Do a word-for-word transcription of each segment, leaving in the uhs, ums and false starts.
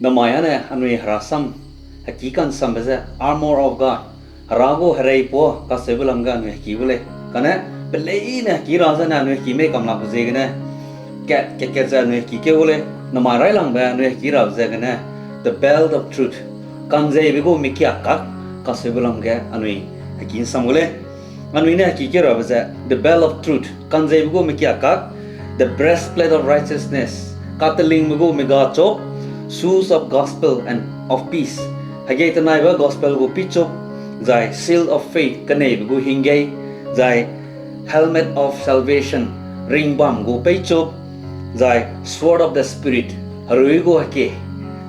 Namai â ne anui herasam, heki kansambe ze armor of God, Hera gu hereipua kacheube lam ge anui heki gu lei. Kane peleine heki ra zene anui heki mei kam lak ziegene, kat kat kat ze anui heki keu gu lei. Namai railangbe anui heki rabe ziegene, the belt of truth, kanzeibe gu mikiakak kacheube lam ge anui heki nsam gu lei. Anui ne heki keu rabe ze the belt of truth, kanzeibe gu mikiakak, the breastplate of righteousness, katelingbe gu migachop, shoes of gospel and of peace, hegei tenaibe gospel gu pichup, zai shield of faith, keneibe gu hinggei, zai helmet of salvation, ringbam gu peichup, zai sword of the Spirit, herui gu hekie,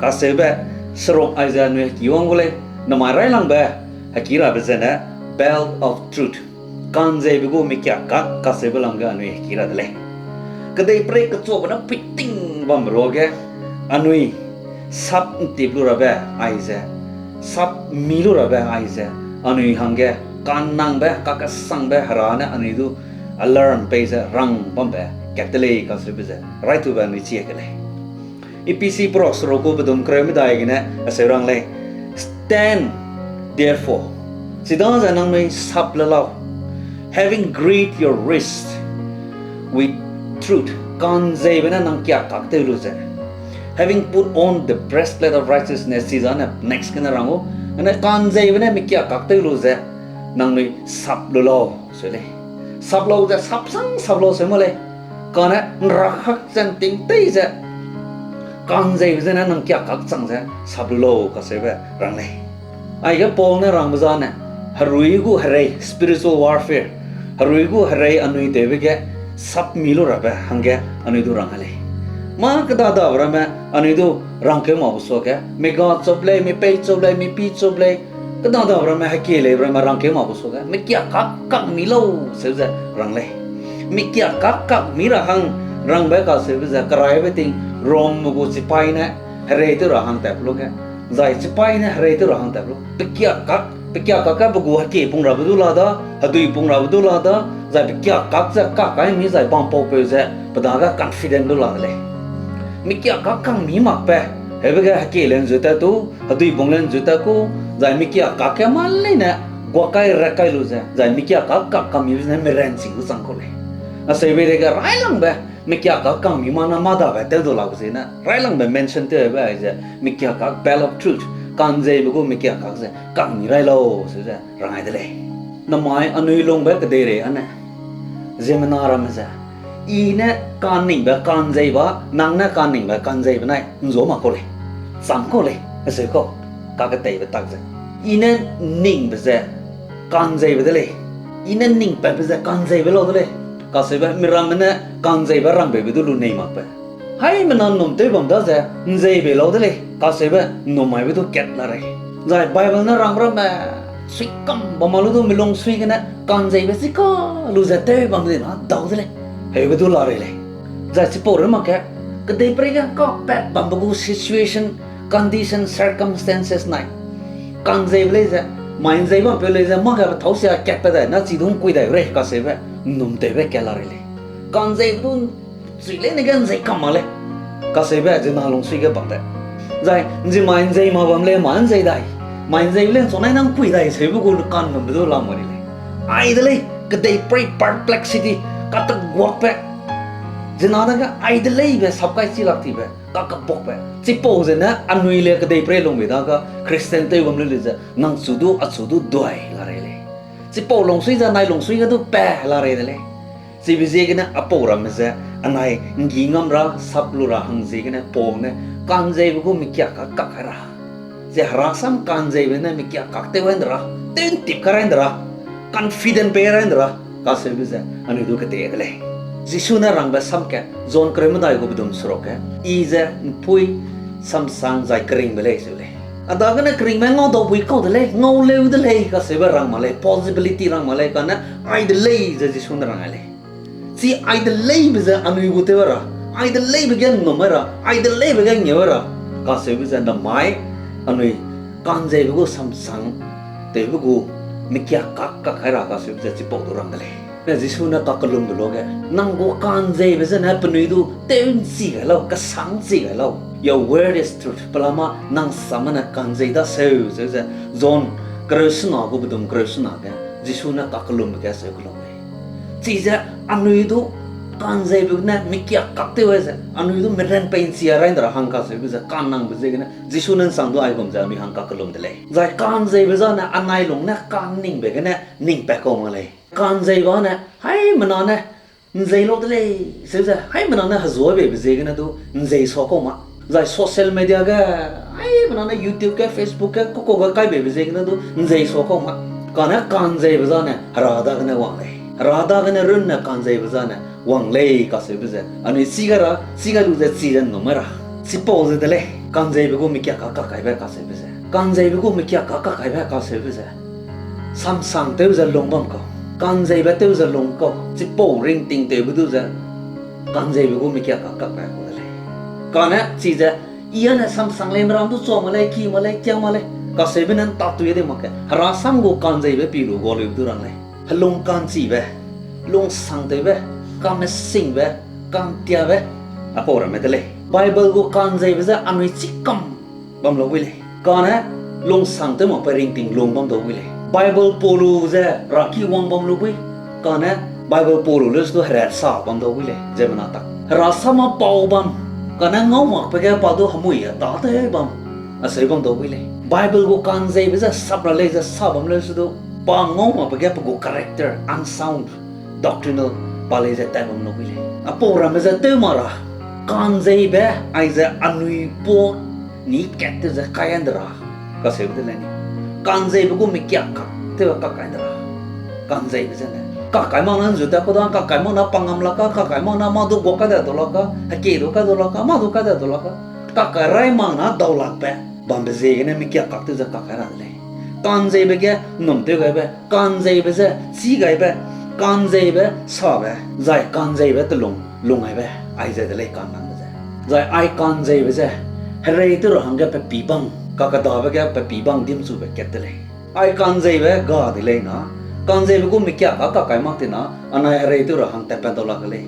kacheube seruk aize anui heki wang gu lei. Namai railangbe heki rabe zene belt of truth, kanzeibe gu mikiakak kacheube lam ge anui heki ra de lei. Kedeiperei kechuabe ne puiting bambe ruage, anui sap ntip lu rabe aize, sap mi lu rabe aize, anui hangge kannangbe, kakesangbe Hera ne anui du alarm pei ze rang bambe kat de lei kacheube ze raitube anui chi ke lei. Ephesi perok seruk gu bedum kereu medai gene acheu rang lei: Stand, therefore, chidaze nangnui sap le lau, having girded your waist with truth, kanzeibe ne nang kiakak tew lu ze, having put on the breastplate of righteousness, chizane next gene rang gu, ane kanzeibe ne mikiakak tew lu ze, nangnui sap lu lau seu lei. Sap lau ze sap sang sap lau seu mak lei. Kane nrakak ze nting tei ze, kanzeibe zene nang kiakak chang ze sap lu lau kacheube rang lei. Aige Paul ne rangbe zane, herui gu herei, spiritual warfare, herui gu herei anui tewbe ge sap mi lu rabe hangge anui du rang lei. Mâ kedadabe ramme anui du rangkeu makbe suage, migachup lei, mipeichup lei, mipichup lei, kedadabe ramme, hekie leibe ramme rangkeu makbe suage, mikiakak kak mi lau seu ze rang lei. Mikiakak kak mi ra hang rangbe kacheube ze keraibe ting Romme gu chipaî ne herei tew ra hang tatbe lu ge, zai chipaî ne herei tew ra hang tatbe lu, pekiakak, pekiakak ge pe gu hekie pung rabe du la da, hedui pung rabe du la da, zai pekiakak ze kak kai mi zai bam paupeu ze pe dage confident du la de lei. Mikiakak kang mi makbe, heube ge hekie le nzu tat tu, hedui pung le nzu tat ku, zai mikiakak ge mâ leine guak kai rak kai lu ze, zai mikiakak kak kang mi zene miranchi du chang kau lei. Aseube dege railangbe, mikiakak kang mi mâ na mâ dabe tew du lak zene railangbe mention tewbe aize, mikiakak, belt of truth, kanzeibe gu mikiakak ze kang mi rai lau seu ze rang ai de lei. Namai anui lungbe kedeirei â ne, ziemmena ramme ze, I ne kaningbe kanzeibe, nang ne kaningbe kanzeibe nai nzua mak kau lei, cham kau lei, acheu kau, kaketeibe tak ze, I ne ningbe ze kanzeibe de lei, I ne ning patbe ze kanzeibe lau de lei, kacheube miramme ne kanzeibe rangpeibe du lu nei makbe. Haimena ’nnum tew bam daze ’nzeibe lau de lei, kacheube ’nnum maibe du kat la rei. Zai Bible ne rang ramme suikam bam ma lu du milung sui gene kanzeibe chika lu ze tew bam de na dau de lei, heube du la rei lei. Zai chipau rei mak ge, kedeiperei ge kapat bambe gu situation, condition, circumstances nai kanzeibe lei ze, mai ’nzei bampeu lei ze, mâ ge pethâu sia kat pe dai na chi du ’ngkui dai rei kacheube ’nnum tewbe kat la rei lei. Kanzeibe du chui leine ge ’nzei kam mak lei, kacheube ziemmena lungsui ge bambe. Zai ’nzi mai ’nzei mak bam lei, mai ’nzei dai, mai ’nzeibe lei ’nchu nai nang ’ngkui dai seube gu kan bambe du la ma rei lei. Ai de lei, kedeiperei perplexity, kateguakbe, ziemmena dage ai de leibe sap kai chi lak tibe, kakebakbe. Chipau zene anui le kedeiperei lungbe dage Christian tew bam le le ze nang chu du, achu du duai la rei lei. Chipau lungsui ze nai lungsui ge du pa la rei de lei. Chibe ziegene apau ramme ze anai ’nggi ngam ra, sap lu ra hang ziegene Paul ne kanzeibe gu mikiakak kak kai ra, ze herasam kanzeibe ne mikiakak tew gai ’nde ra, tew ’ntip kai rai ’nde ra, confident pei rai ’nde ra, kacheube ze anui du kete de lei. Jisu ne rangbe sam ke, John kereu medai gu bedum seruk ge, I ze ’mpui, samsang zai keringbe lei seu lei. A dagene keringbe ngau daubui kau de lei, ngau leu de lei kacheube rang mak lei, possibility rang mak lei, kane ai de lei ze Jisu ne rang ai lei. Chi ai de leibe ze anui gu tew ra, ai de leibe ge ’nnum ra, ai de leibe ge ngeu ra, kacheube ze namai anui kanzeibe gu samsang tewbe gu mikiakak kak kai ra kacheube ze chipau du rang de lei. Ne Jisu ne kakellumbe luage, nang gu kanzeibe zene penui du tew ’nchi gai lau, kesang ’nchi gai lau. Your word is truth. Pelama nang samme ne ka'nzei daseu, zeu ze John kereu sena gu bedum kereu sena ge, Jisu ne kakellumbe ge seu kellum lei. Chize anui du ka'nzeibe ne mikiak kak tew ze, anui du meren pei ’nchi a rai ’ndra hang kaseube ze, ka'nnangbe ziegene, Jisu ne ’nsang du aigum ze anui hang kakellum de lei. Zai ka'nzeibe zane anai lung ne ka'nningbe gene ning pat kau mak lei. Ka'nzeibe ne, haimena ne, ’nzei lau de lei, seu ze, haimena ne hezuabeibe ziegene du, ’nzei sa kau ma. Zai social media ge, haimena ne YouTube ge, Facebook ge, kuku ge kaibeibe ziegene du, ’nzei sa kau ma. Kane ka'nzeibe zane, Hera dagene wang lei. Hera dagene runne ka'nzeibe zane, wang lei kaseube ze. Anui chi gai ra, chi gai lu ze chi ze ’nnum mai ra. Chipau ze de lei, ka'nzeibe gu mikiak kak kakaibe kaseube ze. Ka'nzeibe gu mikiak kak kakaibe kaseube ze. Samsang tew ze lung bam kau. Ka'nzeibe tew ze lung kau. Chipau ringting tewbe du ze. Ka'nzeibe gu mikiak kak kakaibe kau de lei. Kane chize, I â ne samsang lei, meram du chua mak lei, ki mak lei, kiang mak lei, kaseube ne ’ntatui de mak ke. Hera sam gu ka'nzeibe pi lu gualube du rang lei. Helung ka'nchibe, lungsangtewbe, kamesingbe, ka'ntiabe, apau ramme de lei. Bible gu ka'nzeibe ze anui chî kam bam lau bui lei. Kane lungsangtew mak pe ringting lung bam dau bui lei. Bible pau lu ze raki wang bam lu bui. Kane Bible pau lu le su du hera sa bam dau bui lei, ziemmena tak. Hera sa ma pau bam, kane ngau makbe ge pa du hemui a tâtew bam, aseu bam dau bui lei. Bible gu ka'nzeibe ze sap ra lei ze sa bam le su du, pa ngau makbe ge pe gu character unsound doctrinal pa lei ze tat bam lau bui lei. Apau ramme ze tew mak ra, ka'nzeibe aize anui pa ni kat tew ze kai ’ndera, kaseube de lei ni. Ka'nzeibe gu mikiak kak tew kakai ’ndera. Ka'nzeibe zene, kakai mak na ’nzu tat ku da, kakai mak na pangam lak ka, kakai mak na mâ du guak kai da dau lak ka, heki du kai dau lak ka, mâ du kai da dau lak ka, kakai rai mak na dau lakbe bambe ziegene mikiak kak tew ze kakai ra de lei. Ka'nzeibe ge ’nnum tew gaibe, ka'nzeibe ze chî gaibe, ka'nzeibe sabe, zai ka'nzeibe telung lung gaibe, aize de lei ka'nnangbe ze. Zai ai ka'nzeibe ze, herei tew ra hangge pe pî bang, kakedabe ge pe pî bang dimchube kat de lei. Ai ka'nzeibe ga de lei na, ka'nzeibe gu mikiak kak kakai mak ti na, anai herei tew ra hang tatpat dau lak ke lei.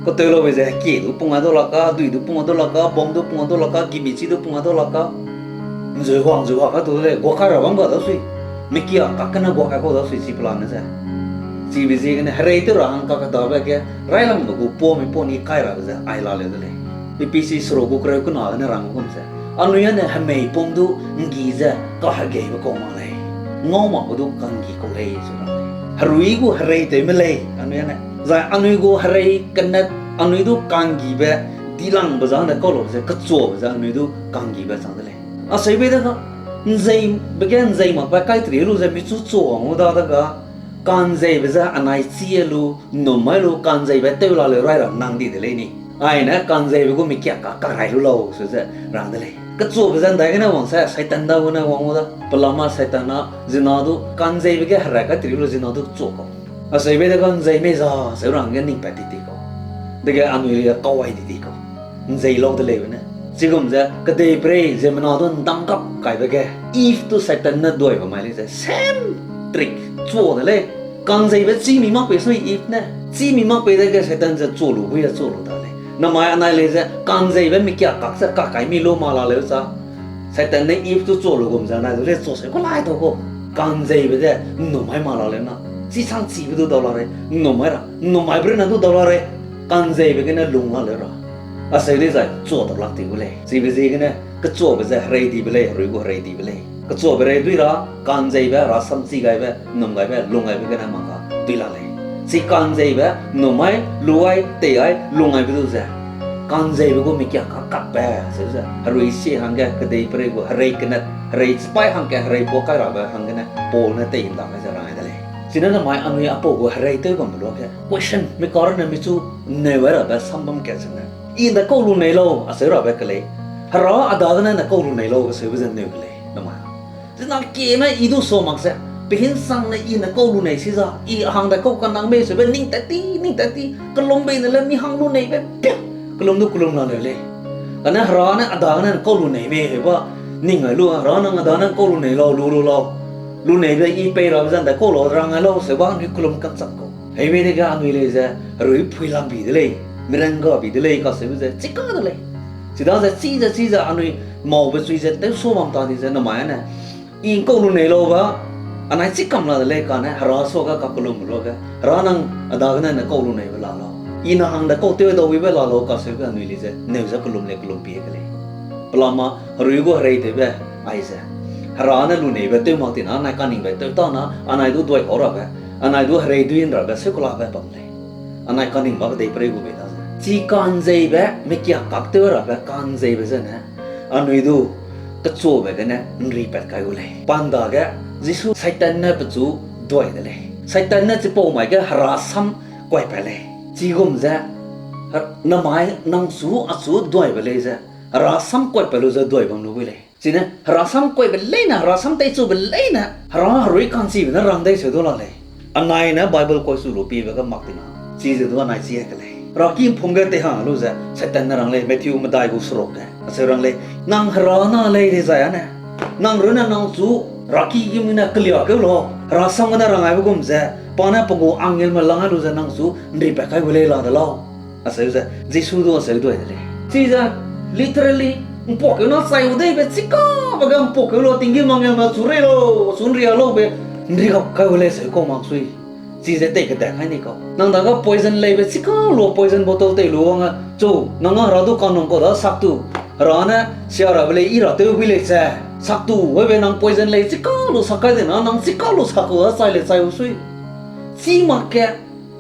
Kateu laube ze heki du pung a dau lak ka, dui du pung a dau lak ka, bam du pung a dau lak ka, gimi chi du pung a dau lak ka. ’Nzeu hua, ’nzeu hua ka tu de lei, guak kai ra bam ga dasui. Mikiak kak kena guak kai kau dasui chi pelane ze. Chibe ziegene herei tew ra hang kakedabe ge, railangbe gu pa mi pa ni kai rabe ze ai la leu de lei. Epesi seruk gu kereu kena gene rang gum ze, anui â ne hemeipum du ’nggi ze kahegeibe kau mak lei. Ngau makbe du ka'nggi kau lei ze rang lei. Herui gu hereitewme lei anui â ne. Zai anui gu herei kenet, anui du ka'nggibe, dilangbe zane kau lu ze, kechuabe ze anui du ka'nggibe chang de lei. Aseube de ga, ’nzeibe ge ’nzei makbe kai teri lu ze michu chua wang u da de ga, ka'nzeibe ze anai chî lu, ’nnum mai lu, ka'nzeibe tew la leu rai ra nang di de lei ni. Ai ne ka'nzeibe gu mikiak kak karai lu lau su ze rang de lei. Kechuabe ze ’ndaigene wang se, Satan da gu ne wang u da. Pelama Satan na, zina du, ka'nzeibe ge herai kai teri lu zina du chua kau. Aseube de ga ’nzei mei za, seu ra hangge ning pat di di kau. Dege anui le kau ai di di kau. ’Nzei lau de leibe ne. Chigum ze, kedeiperei ziemmena du ’ndam gap kaibe ge, Eve tu Satan ne duaibe mai lei ze, same trick, chua de lei. Ka'nzeibe chî mi mak pei sui Eve ne. Chî mi mak pei dege Satan ze chua lu bui a chua lu da lei. Namai anai lei ze, ka'nzeibe mikiak kak ze kakai mi lu ma la leu za. Satan ne Eve tu chua lu gum ze anai du lei chua se ku lai tau kau. Ka'nzeibe de, ’nnum mai ma la leu na. Chi chang chibe du dau la rei, ’nnum mai ra, ’nnum mai brune du dau la rei. Ka'nzeibe gene lung la leu ra. Aseu dei zai chua dau lak ti gu lei. Chibe ziegene, kechuabe ze herei dibe lei, herui gu herei dibe lei. Kechuabe rei dui ra, ka'nzeibe, rasam chi gaibe, ’nnum gaibe, lung gaibe gene mak ka dui la lei. Chi ka'nzeibe, ’nnum mai, lu ai, tei ai, lung gaibe du ze, ka'nzeibe gu mikiak kak kakbe, seu ze, herui sie hangge, kedeiperei gu, herei kenet, herei chipai hangge, herei pua kai rabe hanggene, Paul ne tei ’nda gai ze rang gai de lei. Chine namai anui apau gu herei tew bambe luage, question, mi karne michu neu ai rabe sam bam kat zene, I ’ndaikau lu nei lau, aseu rabe ke lei. Hera a dagene ’ndaikau lu nei lau, aseube ze neu ke lei, namai. Zina kieme I du sa mak ze, pehinsangne I ’ndaikau lu nei si za, I hang ’ndaikau kanang mei seube ning tat ti, ning tat ti, kelum bei ne le mi hang lu neibe, pia, kelum du kelum la leu lei. Kane Hera ne a dagene ’ndaikau lu nei mei heba, ning ai lu, Hera nang a dagene ’ndaikau lu nei lau, lu lu lau. Lu neibe I pei rabe ze ’ndaikau lau, rang ai lau, seube anui kelum ka'nchak kau. Heimei dege anui lei ze, herui phui lam bi de lei, miran ga bi de lei, kaseube ze, chika de lei. Chidaze chize chize anui maube chui ze tewsua bam ta di ze namai ane, I ’ngkau lu nei lau ba, anai chî kam la de lei kane, Hera suage kakellum lu ge, Hera nang a dagene ne kau lu neibe la lau. I na hangde kau tew dau wibe la lau kaseube anui lei ze, neu ze kellum lei kellum pie ke lei. Pelama herui gu hereitewbe aize, Hera ne lu neibe tew mak tina, anai kaningbe tew ta na, anai du duai kau rabe, anai du herei dui ’nrabe seu kelabe bam lei. Anai kaning ba kedei perei gu bei da ze. Chi ka'nzeibe, mekia kak tew rabe ka'nzeibe zene, anui du kechuabe gene ’nri pat kai gu lei. Pa ’ndage, Jisu Satan ne pechu duai de lei. Satan ne chipau mai ge herasam kuai pat lei. Chigum ze, namai nang chu achu duaibe lei ze, herasam kuai pat lu ze duai bam lu gu lei. Chine herasam kuaibe leine, herasam teichube leine, Hera herui ka'nchibe ne rang dei seu du la lei. Anai ne Bible kuai su lu piebe ge mak tina, chize du anai chi ke lei. Heraki ’mpum ge tei hang lu ze Satan ne rang lei, Matthew medai gu seruk ge. Acheu rang lei, nang Hera na lei dezai ane, nang runne nang chu heraki gimne keliakeu lau, herasam gene rang aibe gum ze, pa ne pe gu angelme lang ai lu ze nang chu ’nri pat kai gu lei la de lau. Acheu ze, Jisu du acheu duai de lei. Chize, literally, ’mpuakeu na chai u deibe chikabe ge ’mpuakeu lau, tinggîm angelme chu rei lau, chu ’nria laube, ’nri gap kai gu lei seu kau mak sui. Chize tei keda kai ni kau. Nang dage poison leibe chika lu poison bottle tei lu wang a, chu, nang a Hera du kanung kau da sak tu. Hera ne, sia rabe lei i ra tew bui lei ze. Sak tu, webe nang poison lei chika lu sak kai de na, nang chika lu sak kau da chai lei chai u sui. Chi mak ke,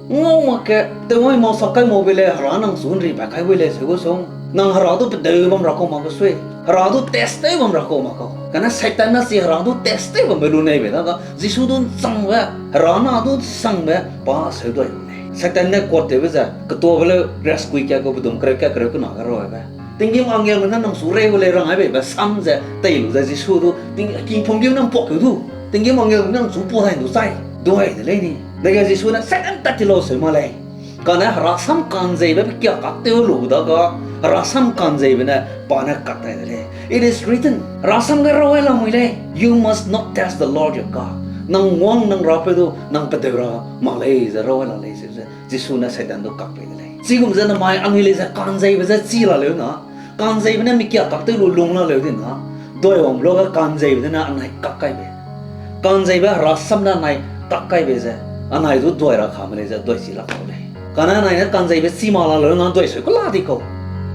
ngau mak ke, tew mai mau sak kai mau be lei, Hera nang chu ’nri pat kai bui lei seu gu sung. Nang Hera du pedeu bam ra kau mak kau sui. Hera du test tew bam ra kau mak kau. Kane Satan ne chi Hera du test tew bambe lu neibe dage, Jisu du ’nchangbe, Hera na du ’nsangbe, pa seu duai lu lei. Satan ne kuat tewbe ze, ketuabe leu riaskui ka kau pedum kereu ka kereu kena ge rabe. Tinggîm angelme ne nang chu rei gu lei rang ai beibe sam ze tei lu ze Jisu du, ting-, kingphum gîm ne ’mpuakeu du. Tinggîm angelme ne nang chu pua dai du chai. Duai de lei ni. Dege Jisu ne Satan tat ti lau seu ma lei. Kane herasam ka'nzeibe pe kia kak tew lu dage, herasam ka'nzeibe ne pa ne kak dai de lei. It is written. Herasam ge raw ai lamui lei. You must not test the Lord your God. Nang wang nang Rapeu du, nang pedeu ra mak lei ze raw ai la lei seu ze, Jisu ne Satan du kak pei de lei. Chigum ze namai anui lei ze ka'nzeibe ze chi la leu na, ka'nzeibe ne mekia kak tew lu lung la leu di na, duai wang lu ge ka'nzeibe de ne anai kak kai bei. Ka'nzeibe herasam ne anai kak kai bei ze, anai du duai ra kame lei ze duai chi lak kau lei. Kane anai ne ka'nzeibe chi mak la leu na duai seu kela di kau.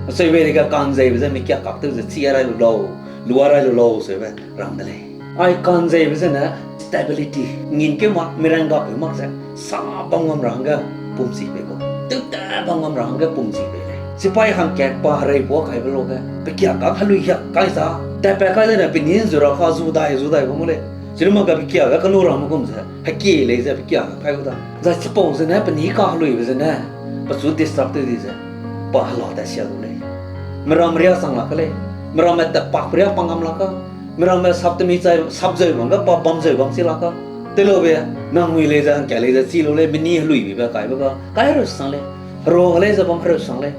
Acheu bei dege ka'nzeibe ze mekia kak tew ze chi a rai lu lau, lu a rai lu lau seube rang de lei. Ai ka'nzeibe zene stability, ngin keu mak, mirang gapeu mak ze, sa bam ngam ra hangge pumchi pei kau. Tewta bam ngam ra hangge pumchi pei lei. Sipai hangkat pa herei pua kaibe lu ge, pe kia kak helui hiak kai za, tatpat kai zene pe ni zu ra ka zu dai zu dai bam gu lei. Chiruma ge pe kia ge kenu ramme gum ze, hekie lei ze pe kia ge kai gu da. Zai chipau zene pe ni kaheluibe zene, pechu disturb tew di ze, pa hela tat sia du lei. Meramme riâ chang lak ke lei. Meramme tatpak pe riâ pa ngam lak ka. Meramme sap temi chai sap zeu bam ge pa bam zeu bam chi lak ka. Telaube, nang mui lei ze hangkat lei ze chi lu lei, meni heluibe be kaibe ga. Kai hereu sang lei. Herua lei ze bam hereu sang lei.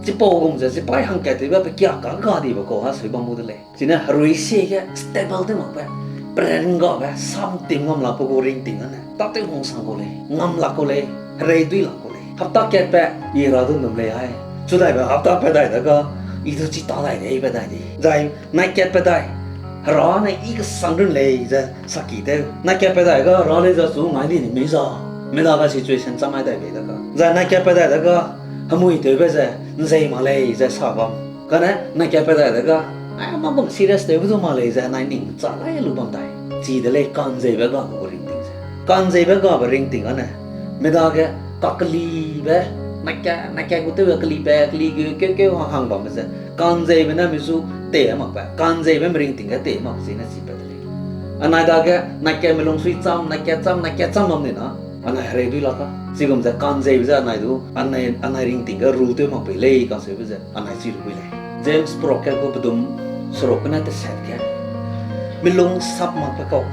Chipau gum ze, chipai hangkat tewbe pe kia kak ga dibe kau ha seu bam gu de lei. Chine herui sie ge stable tew makbe, peran gabe, sam tim ngam lak pe gu ringting ane. Tâtew hung sang kau lei, ngam lak kau lei, herei dui lak kau lei. Hapta katpat, i Hera du num lei ai. Chudaibe hapta pat dai dege, i du chi ta dai de, i pat dai de. Zai, nai kat pat dai. Hera ne i kesang run lei ze saki tew. Nai kat pat dai ge Hera lei ze chu ngai di ni mei za. Meda ga situation cham ai dai bei dege. Zai nai kat pat dai dege, hemui tewbe ze, ’nzei mak lei ze sa bam. Kane, nai kat pat dai dege, ai, ma bam serious tewbe du mak lei ze, nai ning cha lai lu bam dai. Chi de lei ka'nzeibe gabe gu ringting ze. Ka'nzeibe gabe ringting ane, meda ge, kakelibe, nai kat, nai kat gu tewbe kelibe, keli gu keu keu hang hang bambe ze. Ka'nzeibe ne mi zu tei makbe, ka'nzeibe me ringting ge tei mak ze ne chi pat de lei. Anai dage, nai kat me lungsui cham, nai kat cham, nai kat cham bam di na, anai herei dui lak ka. Chigum ze ka'nzeibe ze anai du, anai, anai ringting ge rule tew mak pei lei kaseube ze, anai chi lu bui lei. James prokkat gu pedum seruk kena tesat ge, milung sap makbe kau,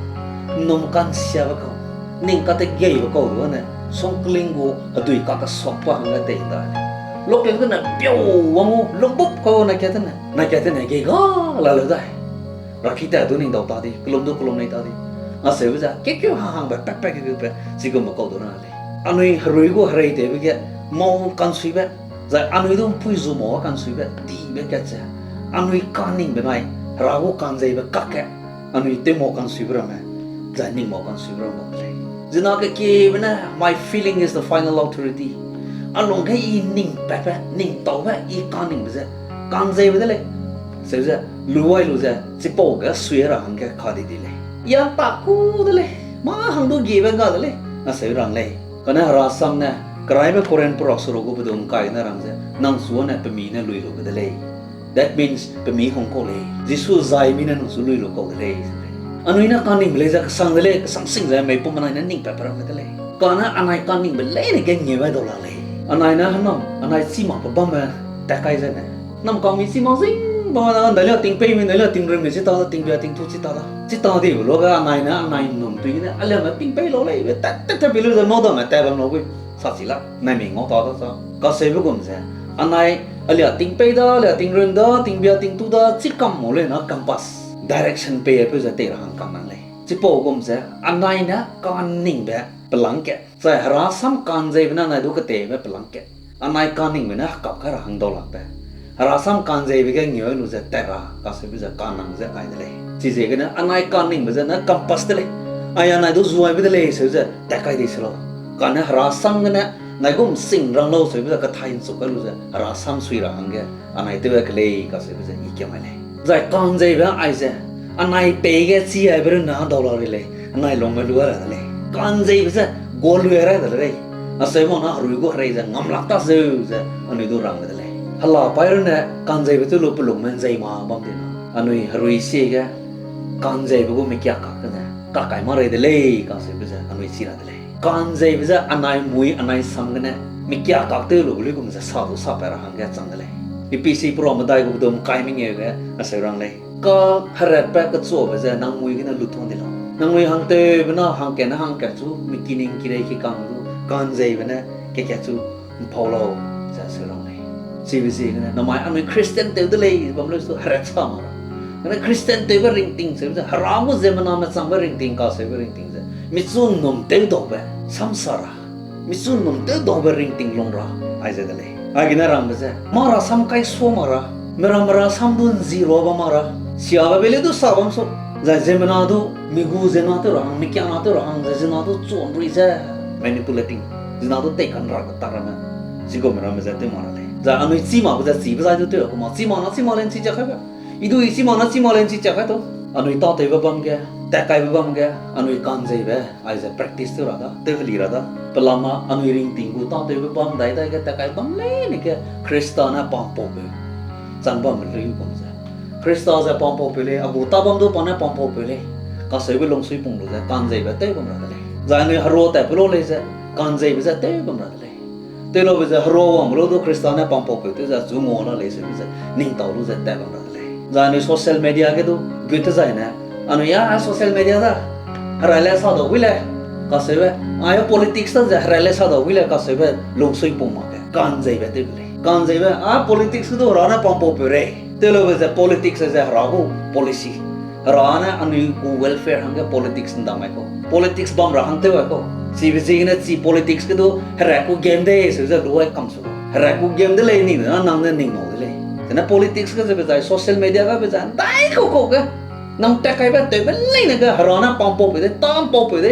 ’nnum ka'nsiabe kau, ning kategeibe kau du ane, sungkling gu hedui kakesakbe hangge tei da lei. Lokeu gene piau wang gu, lumbup kau nai kat tene, nai kat tene gei ga la leu dai. Raki tat du ning dau ta di, kelum du kelum nei ta di. Aseube ze, kekeu hang hangbe, pat pat kekeu pe, chigumbe kau du na lei. Anui herui gu hereitewbe ge, mau ka'nsuibe, Zai anui du ’mpuî zu mau kansuibe tibe kat ze, anui kaningbe nai, Hera gu ka'nzeibe kakge, anui tew mau kansuibe ramme, zai ning mau kansuibe ramme de lei. Zina kekiebe ne, my feeling is the final authority. A lung ge I ning patbe, ning taube, I kaningbe ze ka'nzeibe de lei. Seu ze, lu wai lu ze, chipau ge sui ra hangge ka di di lei. Ya ta ku de lei, mâ hang du giebe ga de lei, aseu rang lei. Kane Hera sam ne, keraibe Korinth perak seruk gu pedum kai ne rang ze, nang chu ne pemi ne lui lu de lei. That means, pemi hung kau lei. Jisu zai mi ne nang chu lui lu kau de lei, ze lei. Anui ne kaningbe lei ze kesang de lei, kesang sing ze, meipum anai ne ning patbe ramme de lei. Kane anai kaningbe leine ge ngeu ai dau la lei. Anai ne hênam, anai chî mak pe bamme tat kai zene, nam kang mi chî mak zing bam na, ndai lia tingpeimi, ndai lia tingrunmi chi ta da, tingbia tingtu chi ta da. Chi ta dibe luage anai ne anai ’nnum pui gene, a liame tingpei lau leibe tat tat tat pi lu ze, mâ dame tat bam lau gui. Sa chi la, nai mi ngau ta da sa. Kaseube gum ze, anai, a lia tingpei da, a lia tingrun da, tingbia tingtu da, chi kam mau lei na compass, direction pei peu ze tei ra hang kang nang lei. Chipau gum ze, anai ne kaningbe pelangkat, zai Hera sam ka'nzeibe ne anai du ketebe pelangkat, anai kaningbe ne hekap kai ra hang dau lakbe, Hera sam ka'nzeibe ge ngeu lu ze tat ra kaseube ze kanang ze ai de lei. Chiziegene anai kaningbe ze ne compass de lei. Ai anai du zuaibe de lei seu ze tat kai di se lau. Kane Hera sam gene, nai gum sing rang lau seube ze kathai ’nchuk kai lu ze Hera sam sui ra hangge anai tew ke lei kaseube ze I kiam ai lei. Zai ka'nzeibe aize, anai peige chi aibe runne dau la rei lei, anai lungme lu ra de lei. Ka'nzeibe ze, gualui ra de lei. Aseu mak na herui gu herei ze ngam lak ta zeu ze anui du rangbe de lei. Hela paî runne ka'nzeibe tew lu pe lungme ’nzei ma bam di na, anui herui sie ge ka'nzeibe gu mekia kak gene kakai ma rei de lei kaseube ze anui chi ra de lei. Ka'nzeibe ze anai mui anai sam gene mekia kak tew lu luigum ze sa du sa pat ra hangge chang de lei. Ephesi peruak medai gu pedum kai mengeu ge aseu rang lei. Kaheratbe kechuabe ze nang mui gene lutuang di lau. Nangnui hangtewbe na hangkat ne hangkat chu, mi kining kirei kikang du ka'nzeibe ne kekat chu ’mpau lau, ze aseu rang lei. Chibe ziegene namai anui Christian tew de lei bam leu su herat sa mak ra. Kane Christian tewbe ringting seube ze, Hera gu ziemmename changbe ringting kaseube ringting ze, michu ’nnum tewdaube samsa ra, michu ’nnum tewdaube ringting lung ra, aize de lei. Aigene rangbe ze, mâ ra sam kai sua mak ra, mera mera sam du ’nzi rua bam mak ra, siabe bei leu du sa bam su, zai ziemmena du, mi gu ziemmena tew ra hang, mikiangna tew ra hang, zai ziemmena du chuanrui ze, manipulating, ziemmena du teikanra ketak ramme, chigum ramme ze tew mak ra lei. Zai anui chî makbe ze chibe zai du tew ku ma, chî mak na chî mak lei ’nchi chak kaibe. I du I chî mak na chî mak lei ’nchi chak kai tu. Anui tâtewbe bam ge, tatkaibe bam ge, anui ka'nzeibe, aize practice tew ra da, tew heli ra da. Pelama anui ringting gu tâtewbe bam dai dai ge tatkaibe bam leine ge Khrista ne pampaupeu chang bambe lei gum ze, Khrista ze pampaupeu lei, a gu tâ bam du pa ne pampaupeu lei, kaseube lungsui pung lu ze ka'nzeibe tew bam ra de lei. Zai anui herua tatpe lu lei ze, ka'nzeibe ze tew bam ra de lei. Tewlaube ze herua wangbe lu du Khrista ne pampaupeu tew ze chu ngua la lei seube ze ning tau lu ze tat bam ra de lei. Zai anui social media ge du gut tezaine, anui a social media da, herai le sa dau gui lei, kaseube, ai politics da ze herai le sa dau gui lei kaseube lungsui pung mak ge ka'nzeibe tew de lei. Ka'nzeibe, a politics ge du Hera ne pampaupeu rei. Tewlaube ze politics ze Hera gu policy. Hera ne anui gu welfare hangge politics ’ndam ai kau, politics bam ra hang tew ai kau. Chibe ziegene chi politics ge du herai ku game de seu ze lu ai kam su. Herai ku game de lei ning na nang ne ning mau de lei. Zene politics ge zebe zai social media gabe zai ’ndai kau kau ge, nang tatkaibe tewbe leine ge Hera ne pampaupeu de, tâ ’mpaupeu de,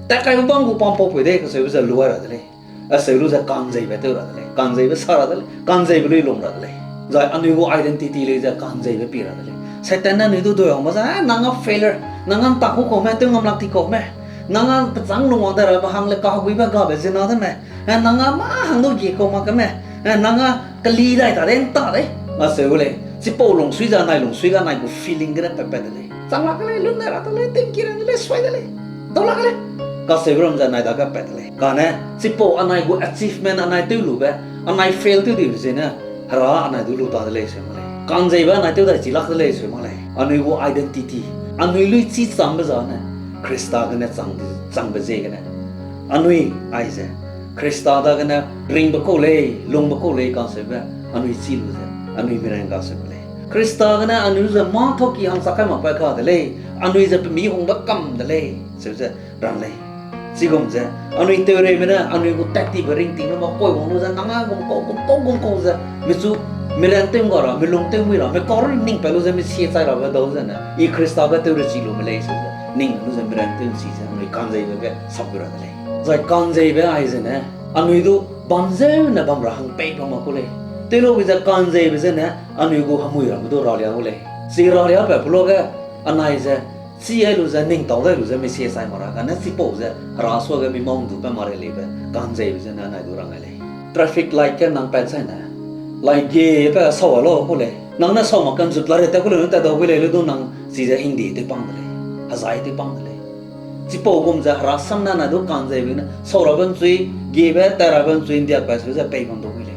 tatkaibe bam gu pampaupeu de kaseube ze lu ai ra de lei. Aseu lu ze ka'nzeibe tew ra de lei, ka'nzeibe sa ra de lei, ka'nzeibe lui lum ra de lei. Zai anui gu identity lei ze ka'nzeibe pi ra de lei. Satan ne anui du dui wang ba ze, eh, nang a failure, nang a ’ntak ku kau me, tew ngam lak ti kau me, nang a pechâng lungwang dai rabe hang le kaheguibe gabe ziemmena de me, eh, nang a mâ hang du gie kau mak ke me, eh, nang a keli dai ta de ’nta de, aseu lei. Chipau lungsui ze anai lungsui ge anai gu feeling gene pat pat de lei. Chang lak ke lei, lun dai ra de lei, tingki ra de lei, suai de lei, dau lak ke lei, kaseube ram ze anai dage pat de lei. Kane chipau anai gu achievement anai tew lube, anai fail tew dibe ziegene Hera anai du lu ta de lei seu mak lei. Ka'nzeibe anai tew dai chi lak de lei seu mak lei. Anui gu identity, anui lui chi changbe zane, Khrista gene chang, changbe ziegene, anui aize Khrista dagene ringbe kau lei, lungbe kau lei kaseube, anui chi lu ze, anui mirang ga seu mak lei. Khrista gene anui lu ze mâ thauki hangchak kai mak pa ka de lei, anui ze pemi hungbe kam de lei seu ze rang lei. Chigum ze, anui teureime ne anui gu tat tibe ringting ne ma koi wang lu ze, nang a gum kau, gum kau, gum kau ze, michu, miran tew ngga ra, milung tew mui ra, mikau ri ning pat lu ze, misie chai rabe dau zene, I Khrista ge tew rechi lume lei se ze, ning lu ze miran tew nchi ze, anui ka'nzeibe ge sap gu ra de lei. Zai ka'nzeibe aize ne, anui du bam zeu ne bam ra hang pei bam ma ku lei. Tewlube ze ka'nzeibe zene, anui gu hemui ramme du ralia gu lei. Chi ralia pat pe luage, anai ze, chi ai lu ze, ning tau dai lu ze, misie chai mak ra, kane chipau ze, hera suage mi mau ndu pat ma rei leibe, ka'nzeibe zene anai du rang ai lei. Traffic light ge nang pat zaine, light ge pe sau a lau ku lei. Nang ne sau mak kanzut la rei tat ku lei, nu tat dau gu lei, le du nang chize hingde tew pang de lei. Hezai tew pang de lei. Chipau gum ze herasam ne anai du ka'nzeibe ne, sau rabe nchui, gebe, tat rabe nchui, ndiak pat seu ze pei bam dau gu lei.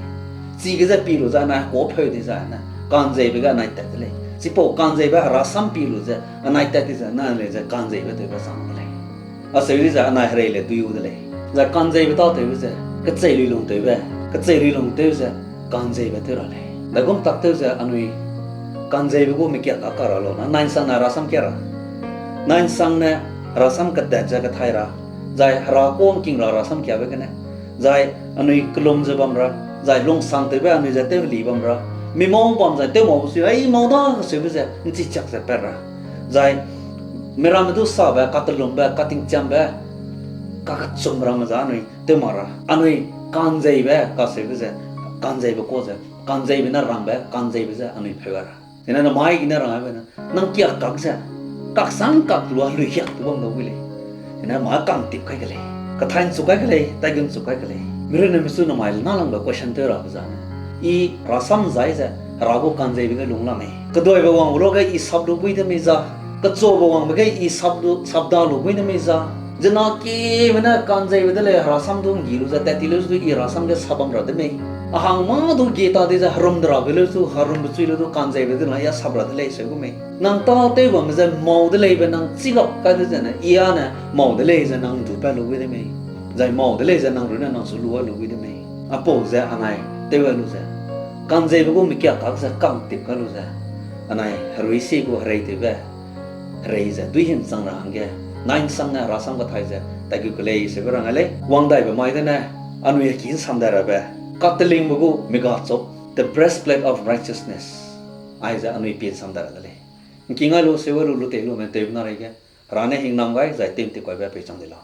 Chige ze pi lu ze anai hekuâpheu di zai ne, ka'nzeibe ge anai tat de lei. Chipau ka'nzeibe herasam pi lu ze, anai tat di zai ne, anai lei ze ka'nzeibe tewbe chang de lei. Acheu di ze anai herei le dui u de lei. Zai ka'nzeibe tâtewbe ze, kecheiluilung tewbe, kecheiluilung tew ze, ka'nzeibe tew ra lei. Daigum tak tew ze anui, ka'nzeibe gu mekia kak ka ra lau na, nai'nsang ne herasam kia ra. Nai'nsang ne herasam kedat ze kethai ra. Zai hera ka'ngking ra herasam kiabe gene. Zai anui kelum ze bam ra. Zai lungsangtewbe anui ze tew heli bam ra. Mi mau bam zai tew mau sui, ai mau da kaseube ze, nchi chak ze pat ra. Zai, miramme du sabe, katelumbe, katingchiambe, kakechum ramme ze anui tew mak ra. Anui ka'nzeibe, kaseube ze, ka'nzeibe kau ze, ka'nzeibe ne rangbe, ka'nzeibe ze anui pheu ra. Zene namai gene rang aibe ne, nang kia kak ze, kaksang kak lu a lui hiak tu bam dau gu lei. Zene ma ka'ntip kai ke lei, kethai nchu kai ke lei, taigun chu kai ke lei. Mirunne michu namai le nâlangbe question tew rabe zane, I herasam zai ze, hera gu ka'nzeibe ge lung la mei. Keduaibe wangbe luage I sap lu gui de mei za. Kechabe wangbe ge I sap lu, sap da lu gui de mei za. Zena kieme ne ka'nzeibe de lei herasam du nggi lu ze tat ti leu du I herasam ge sap bam ra de mei. A hang mâ du gie ta di ze herum de rabe leu du, herumbe chui leu du ka'nzeibe de la ya sap ra de lei seu gu mei. Nang tâtew bamme ze mau de leibe nang chigap kai de zene, I a ne mau de lei ze nang ndu pat lu gui de mei. Zai mau de lei ze nang runne nang su lu a lu gui de mei. Apau ze anai tew a lu ze, ka'nzeibe gu mekia kak ze ka'ntip kai lu ze, anai herui sie gu hereitewbe, herei ze duî himchang ra hangge, nai'nsang ne herasam kethai ze tat gu ke lei seube rang ai lei. Wangdaibe mai dene, anui heki nsam dai rabe, katelingbe gu megachop, the breastplate of righteousness, aize anui pie nsam dai ra de lei. Ngking ai lu, seu ai lu, lu tei lume tewbe na reige, hera ne hingnam gai zai tew nti kaibe peichang di lau.